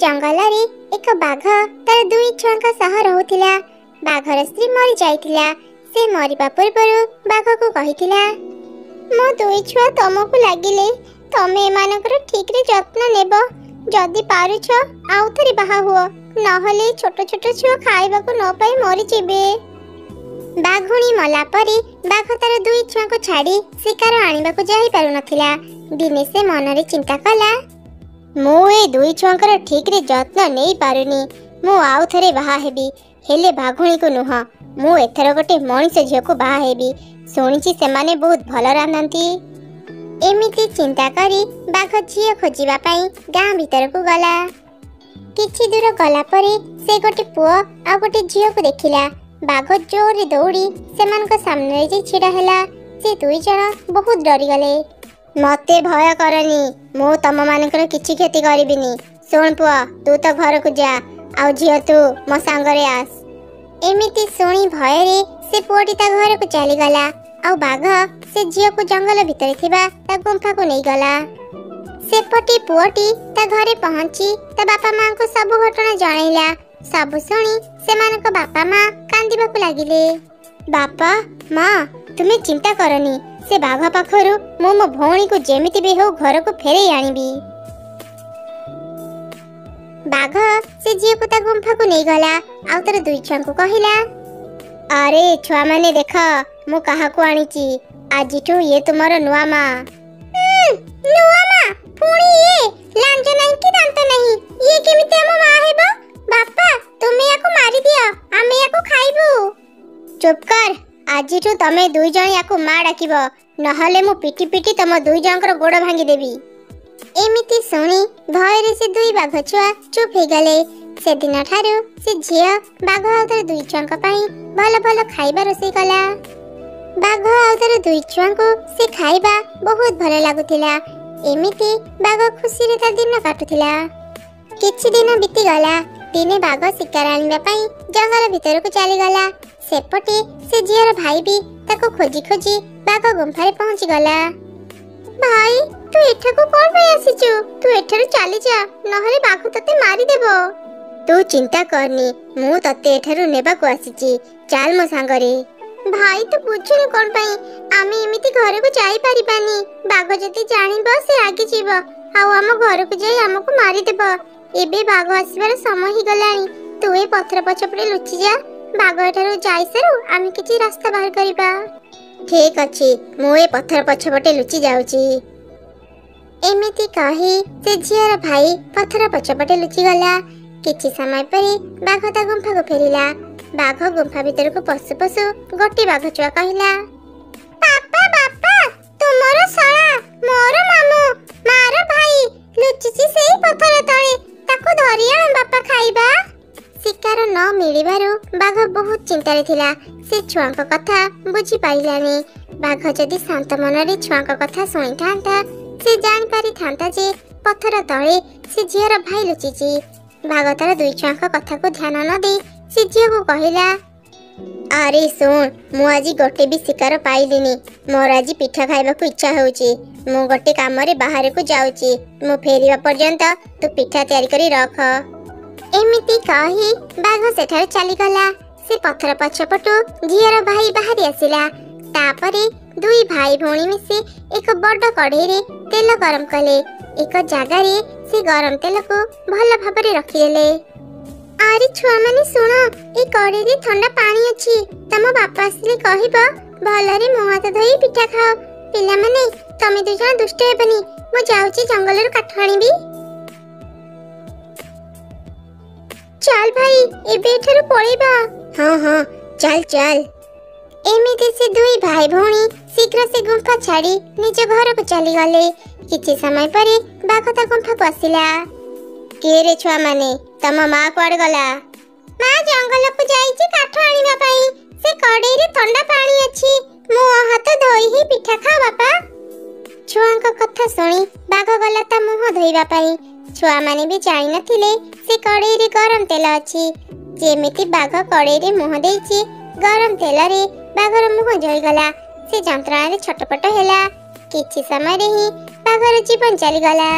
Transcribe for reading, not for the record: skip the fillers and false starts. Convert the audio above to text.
ଜଙ୍ଗଲରେ ଏକ ବାଘ ତାର ଦୁଇ ଛୁଆଙ୍କ ସହ ରହୁଥିଲା। ବାଘର ସ୍ତ୍ରୀ ମରି ଯାଇଥିଲା। ସେ ମରିବା ପୂର୍ବରୁ ବାଘକୁ କହିଥିଲା, ମୋ ଦୁଇ ଛୁଆ ତମକୁ ଲାଗିଲେ, ତମେ ଏମାନଙ୍କର ଠିକରେ ଯତ୍ନ ନେବ। ଯଦି ପାରୁଛ ଆଉ ଥରେ ବାହା ହୁଅ, ନହେଲେ ଛୋଟ ଛୋଟ ଛୁଆ ଖାଇବାକୁ ନ ପାଇ ମରିଯିବେ। ବାଘୁଣୀ ମଲା ପରେ ବାଘ ତାର ଦୁଇ ଛୁଆଙ୍କୁ ଛାଡ଼ି ଶିକାର ଆଣିବାକୁ ଯାଇପାରୁନଥିଲା। ଦିନେ ସେ ମନରେ ଚିନ୍ତା କଲା, ମୁଁ ଏ ଦୁଇ ଛୁଆଙ୍କର ଠିକରେ ଯତ୍ନ ନେଇପାରୁନି। ମୁଁ ଆଉ ଥରେ ବାହା ହେବି, ହେଲେ ବାଘୁଣୀକୁ ନୁହଁ। ମୁଁ ଏଥର ଗୋଟେ ମଣିଷ ଝିଅକୁ ବାହା ହେବି। ଶୁଣିଛି ସେମାନେ ବହୁତ ଭଲ ରାନ୍ଧନ୍ତି। ଏମିତି ଚିନ୍ତା କରି ବାଘ ଝିଅ ଖୋଜିବା ପାଇଁ ଗାଁ ଭିତରକୁ ଗଲା। କିଛି ଦୂର ଗଲା ପରେ ସେ ଗୋଟେ ପୁଅ ଆଉ ଗୋଟେ ଝିଅକୁ ଦେଖିଲା। ବାଘ ଜୋରରେ ଦୌଡ଼ି ସେମାନଙ୍କ ସାମ୍ନାରେ ଯାଇ ଛିଡ଼ା ହେଲା। ସେ ଦୁଇ ଜଣ ବହୁତ ଡରିଗଲେ। ମତେ ଭୟ କରନି, ମୁଁ ତମମାନଙ୍କର କିଛି କ୍ଷତି କରିବିନି। ଶୁଣ ପୁଅ, ତୁ ତ ଘରକୁ ଯା, ଆଉ ଝିଅ ତୁ ମୋ ସାଙ୍ଗରେ ଆସ। ଏମିତି ଶୁଣି ଭୟରେ ସେ ପୁଅଟି ତା ଘରକୁ ଚାଲିଗଲା, ଆଉ ବାଘ ସେ ଝିଅକୁ ଜଙ୍ଗଲ ଭିତରେ ଥିବା ତା ଗୁମ୍ଫାକୁ ନେଇଗଲା। ସେପଟେ ପୁଅଟି ତା ଘରେ ପହଞ୍ଚି ତା ବାପା ମାଙ୍କୁ ସବୁ ଘଟଣା ଜଣାଇଲା। ସବୁ ଶୁଣି ସେମାନଙ୍କ ବାପା ମା କାନ୍ଦିବାକୁ ଲାଗିଲେ। ବାପା ମା, ତୁମେ ଚିନ୍ତା କରନି, ସେ ବାଘ ପାଖରୁ ମୁଁ ମୋ ଭଉଣୀକୁ ଯେମିତି ବି ହେଉ ଘରକୁ ଫେରେଇ ଆଣିବି। ବାଘ ସେ ଝିଅକୁ ତା ଗୁମ୍ଫାକୁ ନେଇଗଲା, ଆଉ ତାର ଦୁଇ ଛୁଆଙ୍କୁ କହିଲା, ଆରେ ଛୁଆମାନେ ଦେଖ ମୁଁ କାହାକୁ ଆଣିଛି। ଆଜିଠୁ ଇଏ ତୁମର ନୂଆ ମା। ନୂଆ ମା? ପୁଣି ଇଏ ଲାଞ୍ଜ ନାହିଁ କି ଦାନ୍ତ ନାହିଁ, ଇଏ କେମିତି ଆମ ମା ହେବ? ବାପା, ତୁମେ ୟାକୁ ମାରିଦିଅ, ଆମେ ୟାକୁ ଖାଇବୁ। ଚୁପ୍ କର, ଆଜିଠୁ ତମେ ଦୁଇ ଜଣ ୟାକୁ ମା ଡାକିବ, ନହେଲେ ମୁଁ ପିଟି ପିଟି ତମ ଦୁଇ ଜଣଙ୍କର ଗୋଡ଼ ଭାଙ୍ଗିଦେବି। ଏମିତି ଶୁଣି ଭୟରେ ସେ ଦୁଇ ବାଘ ଛୁଆ ଚୁପ୍ ହେଇଗଲେ। ସେଦିନ ଠାରୁ ସେ ଝିଅ ବାଘ ଆଉ ତାର ଦୁଇ ଛୁଆଙ୍କ ପାଇଁ ଭଲ ଭଲ ଖାଇବା ରୋଷେଇ କଲା। ବାଘ ଆଉ ତାର ଦୁଇ ଛୁଆଙ୍କୁ ସେ ଖାଇବା ବହୁତ ଭଲ ଲାଗୁଥିଲା। ଏମିତି ବାଘ ଖୁସିରେ ତା ଦିନ କାଟୁଥିଲା। କିଛି ଦିନ ବିତିଗଲା। ଦିନେ ବାଘ ଶିକାର ଆଣିବା ପାଇଁ ଜଙ୍ଗଲ ଭିତରକୁ ଚାଲିଗଲା। ସେପଟେ ସେ ଝିଅର ଭାଇ ବି ତାକୁ ଖୋଜି ଖୋଜି ବାଘ ଗୁମ୍ଫାରେ ପହଞ୍ଚିଗଲା। ଭାଇ, ତୁ ଏଠାକୁ କଣ ପାଇଁ ଆସିଛୁ? ତୁ ଏଠାରୁ ଚାଲିଯା, ନହେଲେ ବାଘ ତତେ ମାରିଦେବ। ତୁ ଚିନ୍ତା କରନି, ମୁଁ ତତେ ଏଠାରୁ ନେବାକୁ ଆସିଛି, ଚାଲ ମୋ ସାଙ୍ଗରେ। ଭାଇ, ତୁ ବୁଝୁନୁ କଣ ପାଇଁ? ଆମେ ଏମିତି ଘରକୁ ଯାଇପାରିବାନି। ବାଘ ଯଦି ଜାଣିବ ସେ ରାଗିଯିବ, ଆଉ ଆମ ଘରକୁ ଯାଇ ଆମକୁ ମାରିଦେବ। ଏବେ ବାଘ ଆସିବାର ସମୟ ହେଇଗଲାଣି। ତୁ ଏ ପଥର ପଛପଟେ ଲୁଚି ଯା, ବାଘ ଏଠାରୁ ଯାଇସାରୁ ଆମେ କିଛି ରାସ୍ତା ବାହାର କରିବା। ଠିକ ଅଛି, ମୁଁ ଏ ପଥର ପଛପଟେ ଲୁଚି ଯାଉଛି। ଏମିତି କହି ସେ ଝିଅର ଭାଇ ପଥର ପଛପଟେ ଲୁଚିଗଲା। କିଛି ସମୟ ପରେ ବାଘ ତା ଗୁମ୍ଫାକୁ ଫେରିଲା। ବାଘ ଗୁମ୍ଫା ଭିତରକୁ ପଶୁ ପଶୁ ଗୋଟେ ବାଘ ଛୁଆ କହିଲା, ବାପା ବାପା, ତୁମର ଶଳା ମୋର ମାମୁଁ ମାର ଭାଇ ଲୁଚିଛି ସେଇ ପଥର ତଳେ, ତାକୁ ଧରି ଆଣ ବାପା ଖାଇବା। ଶିକାର ନ ମିଳିବାରୁ ବାଘ ବହୁତ ଚିନ୍ତାରେ ଥିଲା। ସେ ଛୁଆଙ୍କ କଥା ବୁଝିପାରିଲାନି। ବାଘ ଯଦି ଶାନ୍ତ ମନରେ ଛୁଆଙ୍କ କଥା ଶୁଣିଥାନ୍ତା, ସେ ଜାଣିପାରିଥାନ୍ତା ଯେ ପଥର ତଳେ ସେ ଝିଅର ଭାଇ ଲୁଚିଛି। ବାଘ ତାର ଦୁଇ ଛୁଆଙ୍କ କଥାକୁ ଧ୍ୟାନ ନ ଦେଇ ସେ ଝିଅକୁ କହିଲା, ଆରେ ଶୁଣ, ମୁଁ ଆଜି ଗୋଟେ ବି ଶିକାର ପାଇଲିନି। ମୋର ଆଜି ପିଠା ଖାଇବାକୁ ଇଚ୍ଛା ହେଉଛି। ମୁଁ ଗୋଟେ କାମରେ ବାହାରକୁ ଯାଉଛି, ମୁଁ ଫେରିବା ପର୍ଯ୍ୟନ୍ତ ତୁ ପିଠା ତିଆରି କରି ରଖ। ଏମିତି କହି ବାଘ ସେଠାରୁ ଚାଲିଗଲା। ସେ ପଥର ପଛପଟୁ ଝିଅର ଭାଇ ବାହାରି ଆସିଲା। ତାପରେ ଦୁଇ ଭାଇ ଭଉଣୀ ମିଶି ଏକ ବଡ଼ କଢ଼େଇରେ ତେଲ ଗରମ କଲେ। ଏକ ଜାଗାରେ ସେ ଗରମ ତେଲକୁ ଭଲ ଭାବରେ ରଖିଦେଲେ। ଆରେ ଛୁଆମାନେ ଶୁଣ, ଏ କଢ଼େଇରେ ଥଣ୍ଡା ପାଣି ଅଛି। ତମ ବାପା ଆସିଲେ କହିବ ଭଲରେ ମୁହଁ ହାତ ଧୋଇ ପିଠା ଖାଅ। ପିଲାମାନେ, ତମେ ଦୁଇ ଜଣ ଦୁଷ୍ଟ ହେବନି। ମୁଁ ଯାଉଛି ଜଙ୍ଗଲରୁ କାଠ ଆଣିବି। ଚାଲ ଭାଇ, ଏବେ ଏଠାରୁ ପଳେଇବା। ହଁ ହଁ, ଚାଲ ଚାଲ। ଏମିତି ସେ ଦୁଇ ଭାଇ ଭଉଣୀ ଶୀଘ୍ର ସେ ଗୁମ୍ଫା ଛାଡ଼ି ନିଜ ଘରକୁ ଚାଲିଗଲେ। କିଛି ସମୟ ପରେ ବାଘ ତା ଗୁମ୍ଫାକୁ ଆସିଲା। କିଏ ରେ ଛୁଆମାନେ, ତମ ମା କୁଆଡ଼େ ଗଲା? ମା ଜଙ୍ଗଲକୁ ଯାଇଛି କାଠ ଆଣିବା ପାଇଁ। ସେ କଡ଼େଇରେ ଥଣ୍ଡା ପାଣି ଅଛି, ମୁହଁ ହାତ ଧୋଇ ହିଁ ପିଠା ଖାଅ ବାପା। ଛୁଆଙ୍କ କଥା ଶୁଣି ବାଘ ଗଲା ତା ମୁହଁ ଧୋଇବା ପାଇଁ। ଛୁଆମାନେ ବି ଜାଣିନଥିଲେ ସେ କଡ଼େଇରେ ଗରମ ତେଲ ଅଛି। ଯେମିତି ବାଘ କଡ଼େଇରେ ମୁହଁ ଦେଇଛି, ଗରମ ତେଲରେ ବାଘର ମୁହଁ ଜଳିଗଲା। ସେ ଯନ୍ତ୍ରଣାରେ ଛଟପଟ ହେଲା। କିଛି ସମୟରେ ହିଁ ବାଘର ଜୀବନ ଚାଲିଗଲା।